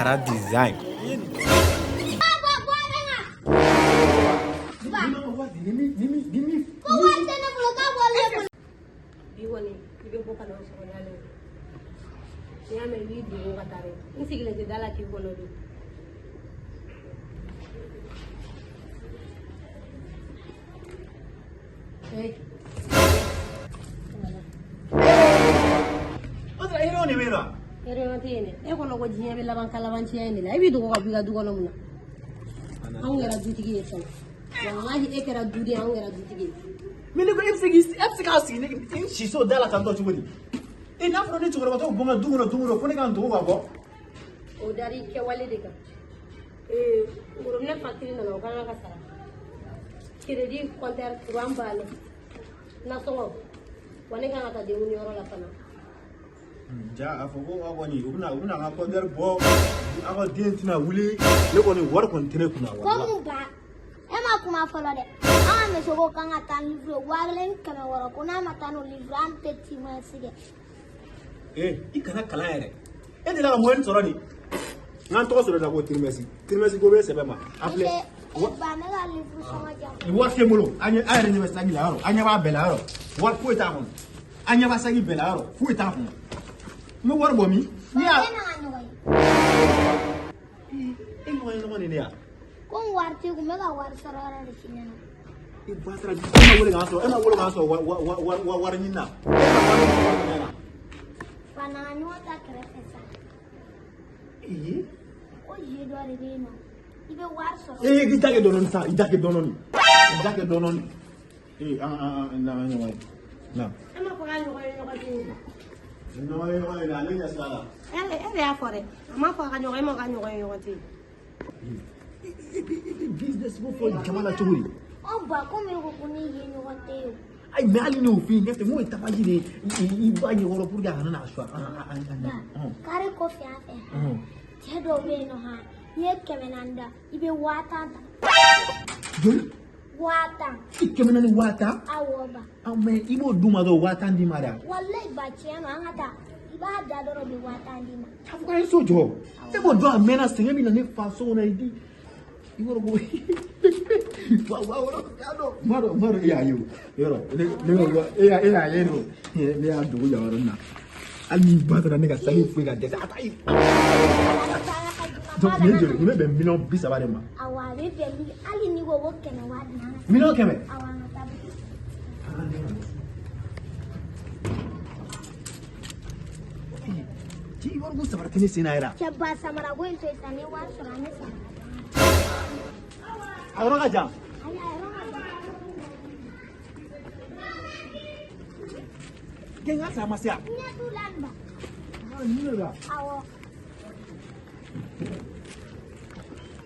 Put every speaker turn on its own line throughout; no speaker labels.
Kara Design.
Bi kɔni i bɛ bɔ ka na sɔrɔ da la n'i y'a mɛn i b'i dogo ka taa dɛ n sigilen tɛ da la k'i kɔnɔ don. Ee.
O tɛ hero de bɛ yen wa?
Hero tɛ yen dɛ. E kɔnɔ ko diɲɛ bɛ laban kalabanciya in de la. E b'i dogo ka bɔ i ka du kɔnɔ mun na? Anw kɛra dutigi ye fɔlɔ. Walahi e kɛra duden anw kɛra dutigi ye.
Mais ne ko e bɛ se k'i e bɛ se k'a sigi ne n siso da la tantɔ cogo di? E n'a fɔra ne cɛkɔrɔbatɔ bɔ n ka du kɔnɔ don o don ko ne ka n dogo ka bɔ.
O dar'i kɛwale de kan. Ee robinet facture nana o kan ka sara. Crédit compteur courant banna. Nasɔngɔ wa ne kan ka taa denkunyɔrɔ la fana.
Ja a fɔ ko aw kɔni u bɛna an ka compteur bɔ, aw ka den tɛna wuli, ne kɔni wari kɔni tɛ ne kunna walahi.
Ko mun ba, e ma kuma fɔlɔ dɛ. An ka muso ko k'an ka taa ni livre 1600, ko n'a ma taa n'o livre an tɛ trimestre kɛ.
Ee, i kana kalan yɛrɛ, e delila ka moyenne sɔrɔ nin n k'an tɔgɔ sɔrɔ la ko trimestre trimestre ko bɛ sɛbɛn ma a filɛ.
Ba, ne ka livre sɔngɔ jan.
Wari tɛ n bolo. An ɲɛ an yɛrɛ ɲɛ bɛ saki la yɔrɔ, an ɲɛ b'a bɛɛ la yɔrɔ, wari foyi t'a kɔnɔ. An ɲɛ b'a saki bɛɛ la yɔrɔ, foyi t'a kɔnɔ. N bɛ wari bɔ min n'i y'a
E na ka ɲɔgɔn ye.
E ɲɔgɔn ye ɲɔgɔn de ne ya.
Ko n wari t'i kun, n bɛ ka wari sɔrɔ yɔrɔ de f'i ɲɛna.
I ba taara, e ma wele k'an sɔrɔ, e ma wele k'an sɔrɔ wari ɲini na, e ka wari ɲini na.
Ba, na ka ɲɔgɔn ta kɛrɛfɛ sa.
Ee.
Ko jeu dɔ de bɛ yen nɔ, i bɛ wari sɔrɔ.
Ee, i da kɛ dɔɔnin sa, i da kɛ dɔɔnin, i da kɛ dɔɔnin. Ee, an na ɲɔgɔn ye na.
E ma fɔ k'a ɲɔgɔn ye ɲɔgɔn tɛ yen.
Ɲɔgɔn ye ɲɔgɔn ye na, ale ɲɛ sira la.
E de y'a fɔ dɛ. A ma fɔ a ka ɲɔgɔn, e ma ka ɲɔgɔn ye ɲɔgɔn tɛ yen.
I bɛ business ko fɔ jama la cogo di?
Ɔ ba, komi e ko ko ne ye ɲɔgɔn tɛ yen.
Ayi, mais hali n'o f'i ye ɲɛfɛ, n k'o ye tabaji de ye, i ba ɲɛkɔrɔ pour que a kana n'a su an
Ba, kari kɔfɛ an fɛ, cɛ dɔw bɛ yen nɔ han, n'i ye 400 da, i bɛ 50 000 ta.
Joli?
50 000.
I 400 50 000?
Awɔ ba.
Ah, mais i b'o d'u ma dɔrɔn, 50 000 d'i ma dɛ.
Walayi ba, tiɲɛ na, an ka taa, i b'a da dɔrɔn, u bɛ 50 000 d'i ma.
A fɔ k'an ye so jɔ, e b'o dɔn, a mɛnna, sɛgɛn bɛ na ne fa so kɔnɔ, i di i b'a dɔn ko wa wa wɔɔrɔ y'a dɔn, n b'a dɔn, n b'a dɔn, e y'a ye o yɔrɔ ne ko e y'a ye o, ne y'a dogo yan yɔrɔ in na, hali ni ba taara ne ka saki foyi ka dɛsɛ a ta ye. Donc nin ye joli? Nin bɛ bɛn 30 miliyɔn de ma.
Awɔ, a bɛ bɛn hali n'i ko ko kɛmɛ waa di an ka
100 000 000?
Awɔ, an ka taa.
Ci i b'a dɔn ko samara tɛ ne sen na yɛrɛ.
Cɛ ba, samara ko in to yen sa, ni wari sɔrɔ an bɛ samara.
A yɔrɔ ka jan.
Ayi, a yɔrɔ ka jan.
Kɛ n ka sa ma se yan.
N ɲɛ t'u la nin ba.
Ah, nin de la.
Awɔ.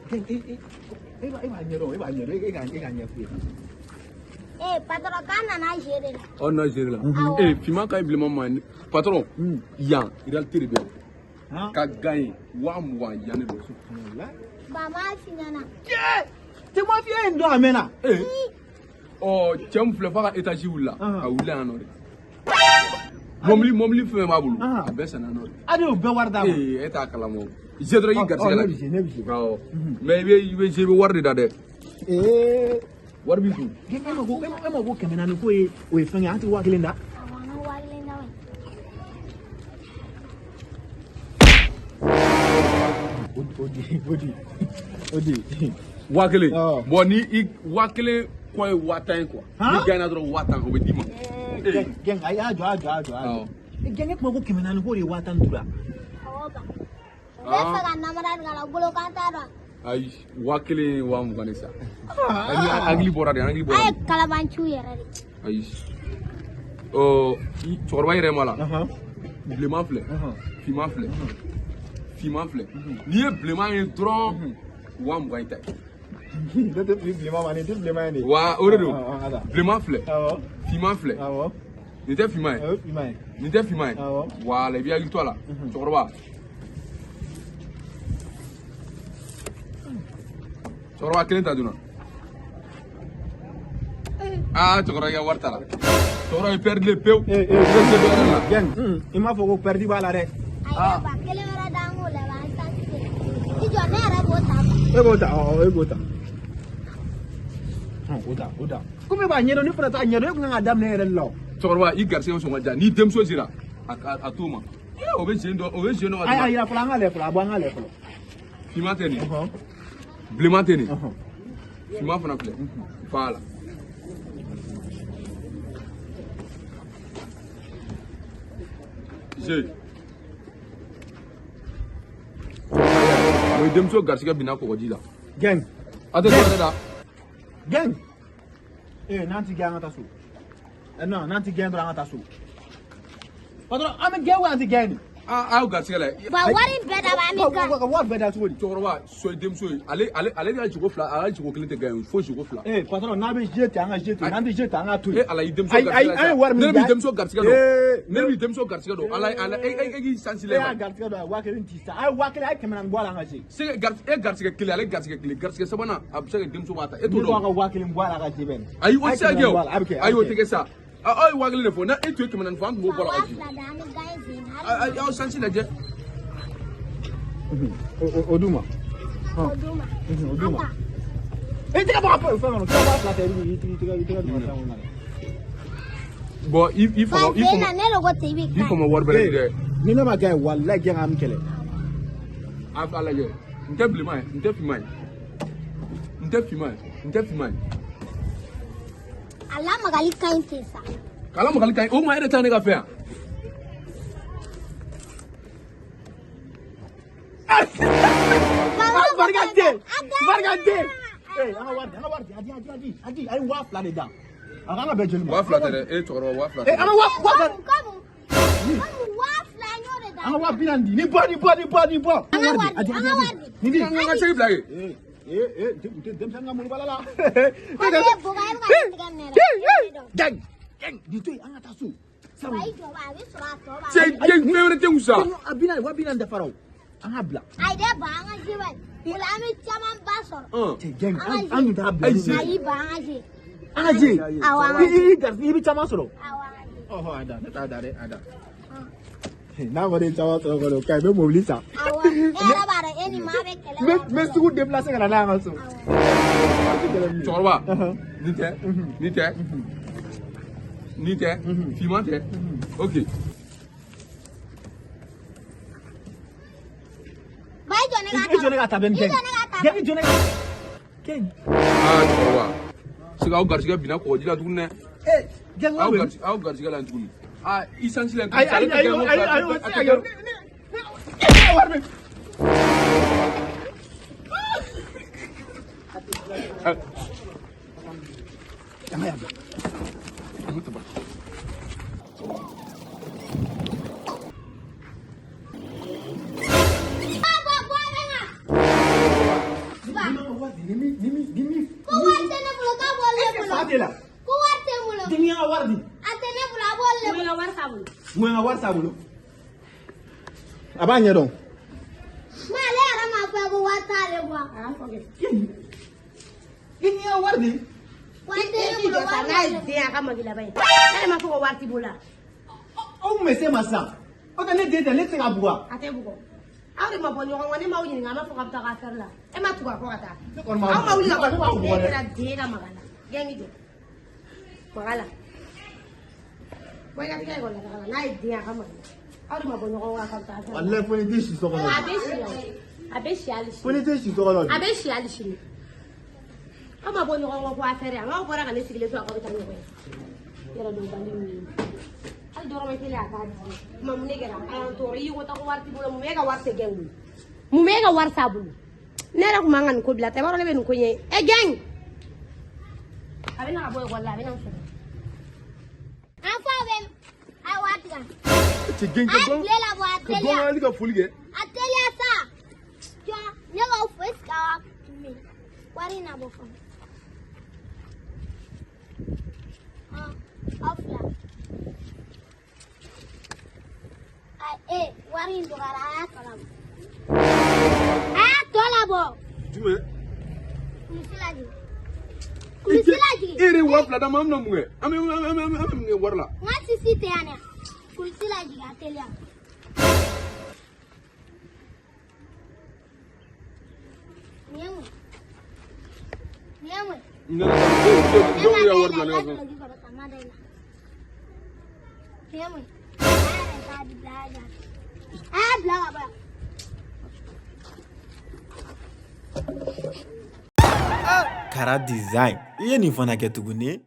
Kɛ e b'a ɲɛdɔn, e b'a ɲɛdɔn, e k'a ɲɛf'u ye.
Ee patron, k'an nana jeu de la.
Aw na jeu la.
Awɔ.
Ee, finman ka ɲi bilenman ma, patron. Yan réalité de bɛ yan.
Han.
Ka gagner 20 000 yan de don.
Subhanallah.
Ba m'a f'i ɲɛna.
Cɛ, tɛ ma f'i ye nin dɔn a mɛnna.
Ee, ɔ cɛ min filɛ f'a ka étage wulila, a wulila yan nɔ de. Mɔbili fɛn fɛn b'a bolo, a bɛɛ sanna yan nɔ de.
A de y'o bɛɛ wari d'a ma.
Ee, e t'a kalama o. Jeu dɔrɔn i garisɛgɛ la.
Ne bɛ se, ne bɛ se.
Awɔ. Mais i bɛ jeu, i bɛ wari de da dɛ.
Ee.
Wari b'i kun.
E ma ko 400 ko ye o ye fɛn ye, an tɛ 1000 da.
Awɔ, an ka 1000 da wa.
O di, o di, o di.
1000.
Awɔ.
Bon, ni i 1000 kɔ ye 50 000 ye quoi.
Han?
Ni gagné dɔrɔn 50 000, o bɛ d'i ma. Ee.
Gɛn, ayi, a jɔ, a jɔ, a jɔ, a jɔ.
Awɔ.
Gɛn, e kuma ko 400 ko de ye 15 000 ye.
Awɔ ba. U bɛ fɛ ka namara nin k'a la, bolo kan t'a dɔn.
Ayi, 1000 ye 20 000 de sa. Hakili bɔra de, hakili
A
bɔra.
ye kalabanciw yɛrɛ de.
Ayi. Ɔ, cɛkɔrɔba yɛrɛ ma la. Bilenman filɛ, finman filɛ, finman filɛ. N'i ye bilenman ye dɔrɔn, 20 000 i ta ye.
Ne tɛ fili bilenman ma, nin tɛ bilenman ye de.
Wa o de don.
An ka taa.
Bilenman filɛ, finman filɛ.
Awɔ.
Nin tɛ finman ye?
O ye finman ye.
Nin tɛ finman ye?
Awɔ.
Wala, i b'i hakili to a la, cɛkɔrɔba. Cɛkɔrɔba kelen ta donna. Aa, cɛkɔrɔba, i ka wari ta la. Cɛkɔrɔba, i perdu pewu.
Ee,
I bɛ se dɔ wɛrɛ la.
Gɛn, i m'a fɔ ko perdu b'a la dɛ.
Ayi ba, kelen wɛrɛ d'an k'o la, an san kelen.
E k'o ta, ɔ e k'o ta. O ta, o ta. Komi e b'a ɲɛdɔn, ne fana t'a ɲɛdɔn, e kun kan k'a daminɛ yɛrɛ de la o.
Cɛkɔrɔba, i garisɛgɛ sɔn ka diya n'i denmuso sera a t'o ma. O bɛ sen dɔ, o bɛ sen dɔ ka
Ayi, a yira fɔlɔ, an k'a lajɛ fɔlɔ, a bɔ an k'a lajɛ fɔlɔ.
Finman tɛ nin ye, bilenman tɛ nin ye, finman fana filɛ. Voilà. Je. O ye denmuso garisɛgɛ binna kɔgɔji la.
Gang.
A tɛ dɔwɛrɛ da.
Gang. Eh, n'an ti gɛn an ka taa so. Eh non, n'an ti gɛn dɔrɔn an ka taa so. Patron, an bɛ gɛn wa an ti gɛn nin?
Aa, aw garisɛgɛ la.
Ba wari bɛɛ da an bɛ gan.
Ka wari bɛɛ da cogo di?
Cɛkɔrɔba, so ye denmuso ye. Ale ka jogo fila, ale ka jogo kelen tɛ gɛn ye, fo jogo fila.
Eh, patron, n'a bɛ jeu ten, an ka jeu ten, n'an tɛ jeu ten, an k'a to yen.
E Ala, i denmuso
Ayi,
garisɛgɛ
ayi, an ye wari min
Ne b'i
da.
denmuso garisɛgɛ dɔn.
Eh,
Ne b'i denmuso garisɛgɛ dɔn. Ala, Ala, e k'i sansi
E y'a
lajɛ.
garisɛgɛ dɔn, a ye 5000 di sisan. A ye 5000, a ye 400 bɔ a la an ka jeu.
Se e garisɛgɛ kelen, ale garisɛgɛ kelen, garisɛgɛ sabanan a bɛ se ka denmuso b'a ta. E t'o
Ne ko a
dɔn.
ka 5000 bɔ a la a ka jeu bɛ nin.
Ayi, o
A
tɛ
ye
se ka
400
kɛ o.
bɔ a la, a bɛ kɛ, a
Ayi,
bɛ
o
kɛ.
tɛ kɛ sa. Aw ye 10,000 de fɔ, n'a e tun ye 400 fɔ, an tun b'o bɔ a la
Waa
ka di.
fila da an bɛ gan sen hali.
Aw sansi lajɛ.
O d'u ma.
O d'u ma.
O d'u ma.
A ta.
E tɛgɛ bɔ ka fɛn kɔnɔ, tɛgɛ bɔ a fila tɛ, i tɛgɛ i tɛgɛ don fɛn kɔnɔ.
Bon, i
Ba
fama, i
sen na
fama,
ne de ko ten i bɛ
i
gan.
fama wari bɛrɛ di dɛ.
Ni ne ma kɛ walayi gɛn an bɛ kɛlɛ.
A lajɛ, n tɛ bilenman ye, n tɛ finman ye. N tɛ finman ye, n tɛ finman ye.
A lamagali ka ɲi ten sa.
K'a lamagali ka ɲi, o ma e yɛrɛ ta ne ka fɛn yan.
Barika den, barika den. Ee, an ka wari di, an ka wari di, a di, a di, a di, a di, a ye 2000 de da. A kan ka bɛn joli ma?
2000 tɛ dɛ, e cɛkɔrɔba 2000
Ee,
tɛ.
an ka waa 2000.
Komi komi 2000 n y'o de da.
An ka 40,000 di. Ni bɔ, ni bɔ, ni bɔ, ni bɔ.
An ka wari
A di,
di,
a di,
an ka
a
wari
di.
di.
Ni di.
N ka segi bila ye.
Ee, ee, ee, denmisɛnnin ka molobala la.
Ko ne ye boba ye, e bɛ ka ne tɛgɛ minɛ dɛ. E de dɔn.
Gang, gang, nin to yen, an ka taa so. Sabu.
Ba i jɔ ba, a bɛ sɔrɔ a tɔ b'a.
Cɛ, fɛn wɛrɛ tɛ n kun sa.
A 40, 40,000 dafara o. An ka bila.
Ayi dɛ ba, an ka je ba. O la an bɛ caman ba sɔrɔ.
Cɛ, gang, an tun t'a bila.
Ayi, se.
Ayi ba, an ka je.
An ka je.
Awɔ, an ka
I
je.
i garisɛgɛ, i bɛ caman sɔrɔ.
Awɔ, an ka je.
Ɔhɔ, a da, ne t'a da dɛ, a da. N'a kɔni ye caman sɔrɔ kɔni, o ka ɲi, n bɛ mobili san.
Awɔ, e yɛrɛ b'a dɔn e ni maa bɛ kɛlɛ.
N bɛ sugu déplacer ka na n'a ye an ka so.
Cɛkɔrɔba, nin tɛ, nin tɛ, nin tɛ, finman tɛ. Ok.
Ba i jɔ ne ka
I jɔ ne ka ta bɛ nin
I jɔ ne ka ta.
Gɛn, i jɔ ne ka. Gɛn.
Aa, cɛkɔrɔba, se aw garisɛgɛ binna kɔgɔji la tuguni dɛ.
Ee, gɛn
Aw
wa
garisɛgɛ, aw garisɛgɛ la tuguni. Aa, i sansi la
Ayi, ayi, ayi, ayi, ayi, o tɛ se ka kɛ. Ne wari bɛ. An ka yan bila.
Ba ba bɔ bɛ na. Ba.
Ni ma wari di, ni mi, ni mi, ni mi.
Ko wari tɛ ne bolo k'a b'olu de
Fa
bolo.
t'e la.
Ko wari tɛ n bolo.
Ni ka wari di.
A tɛ ne bolo a b'olu de
Mun
bolo.
ka wari t'a bolo.
Mun ka wari t'a bolo. A b'a ɲɛdɔn.
Ma ale yɛrɛ m'a fɔ ko wari t'ale bolo.
A y'a fɔ kɛ.
I ni ka wari di.
Wari tɛ
E
ne
k'i
bolo
jɔ sa,
wari
n'a ye
b'ale
den a ka magi laban ye. Ne de m'a fɔ ko wari t'i bolo wa?
Aw kun bɛ se ma sisan. O tɛ ne den tɛ, ne tɛ se k'a bugɔ.
A tɛ bugɔ. Aw de ma bɔ ɲɔgɔn kɔ, ne m'aw ɲininka, a m'a fɔ k'a bɛ taa affaire la. E ma tugu a kɔ ka taa.
Ne kɔni m'a
Aw ma wuli ka
ne m'a
bɔ.
bugɔ
E
dɛ.
kɛra den ka maga la. Gɛn k'i jɔ. Maga la. Bɔ i ka t'i ka ekɔli la taga la. N'a ye den a ka maga la. Aw de ma bɔ ɲɔgɔn kɔ a ka taa affaire la.
Walayi fo ni tɛ si so kɔnɔ.
A bɛ si yan. A bɛ si hali
Fo ni
sini.
tɛ si so kɔnɔ.
A bɛ si hali sini. Aw ma bɔ ɲɔgɔn kɔ ko affaire yan. Aw bɔra ka ne sigilen to a kɔ bɛ taa ɲɔgɔn ye. Yɛrɛ dɔnbali min ye. Hali dɔrɔmɛ kelen a t'a di. Kuma mun ne kɛra? A y'an tɔɔrɔ. I ko taa ko wari t'i bolo. Mun b'e ka wari tɛ gɛn bolo? Mun b'e ka wari t'a bolo? Ne yɛrɛ kun man ka nin ko bila. Tɛ b'a dɔn ne bɛ nin ko ɲɛ. E gɛn! A bɛ na ka bɔ ekɔli la, a bɛ na n sɔrɔ.
An fa bɛ a ye wari tigɛ.
Cɛ, gɛn
A
ka
ye
dɔn,
tile labɔ a
ka dɔn
teliya.
hali ka foli kɛ.
A teliya sa. Jɔ ne b'aw fo est ce que aw tun bɛ wari in na bɔ fɔlɔ. Aw fila. Ayi e wari in dɔgɔyara a y'a tɔ labɔ. A y'a tɔ labɔ.
Jumɛn?
Kulisi lajigin. Kulisi lajigin.
E yɛrɛ ye 2000 d'an ma, an bɛna mun kɛ? An bɛ mun kɛ wari la?
N ka sisi tɛ yan dɛ. Kulisi lajigin a teliya. Nin ye mun ye? Nin ye mun ye?
Ne dɔw y'a wari bila ne ka fɛn.
Duloki kɔrɔ, ma da i la. Nin ye mun ye? A yɛrɛ t'a di bila, a y'a jaabi. A y'a bila ka bɔ yan.
Kara Design, i ye nin fana kɛ tuguni.